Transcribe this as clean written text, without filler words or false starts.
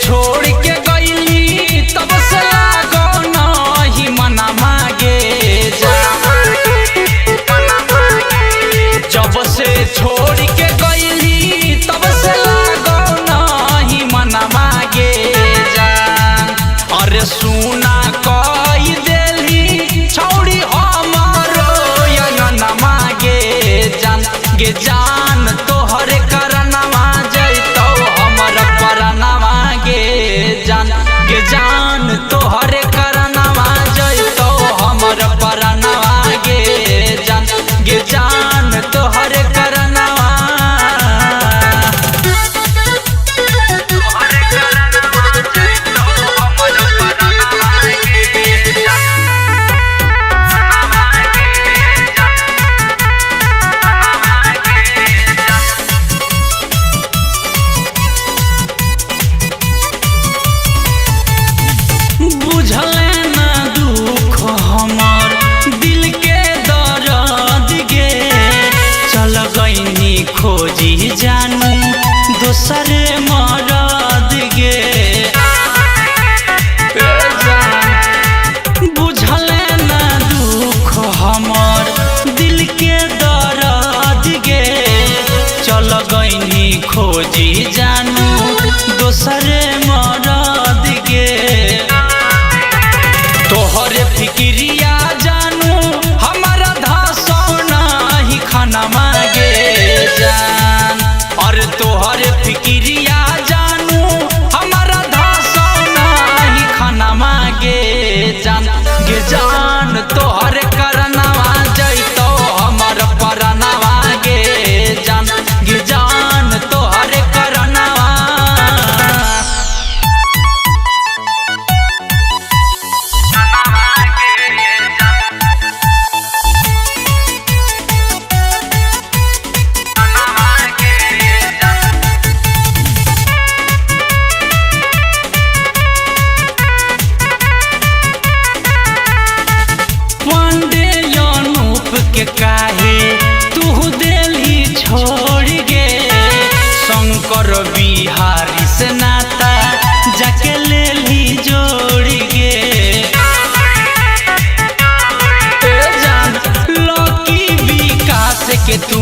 छोड़ के गईली तब से लागो नहीं मना मागे जा। जब से छोड़ के गईली तब से लागो नहीं मना मागे जा। अरे सुना कई देली छौड़ी हमारो अंगना मागे जान गे जान तोहरे करनवा जैतौ हमर परनवा गे जान गे जान तोहरे करनवा जैतौ हमर परनवा गे जान गे जान तोहरे करनवा। तोहरे करनवा जैतौ हमर परनवा गे जान। बुझले ना दुख हमर दिल के दर्द गे, चल गईनी खोजी जानू दोसर मरद गे। ए जान, बुझले ना दुख हमर दिल के दर्द गे, चल गईनी खोजी जानू दोसर मरद गे। तोहरे फिक्रिया जानू हमारा धसौना ही खाना मागे जान। और तोहरे फिक्रिया जानू हमारा धसौना ही खाना मागे जान गे जान तोहरे करनवा जैतौ हमर परनवा गे जान गे जान तोहरे करनवा। पांडे अनूप के काहे तू देली छोड़ गे, शंकर बिहारी से नाता जाके लेली जोड़ गे। ए जान लकी विकास के तू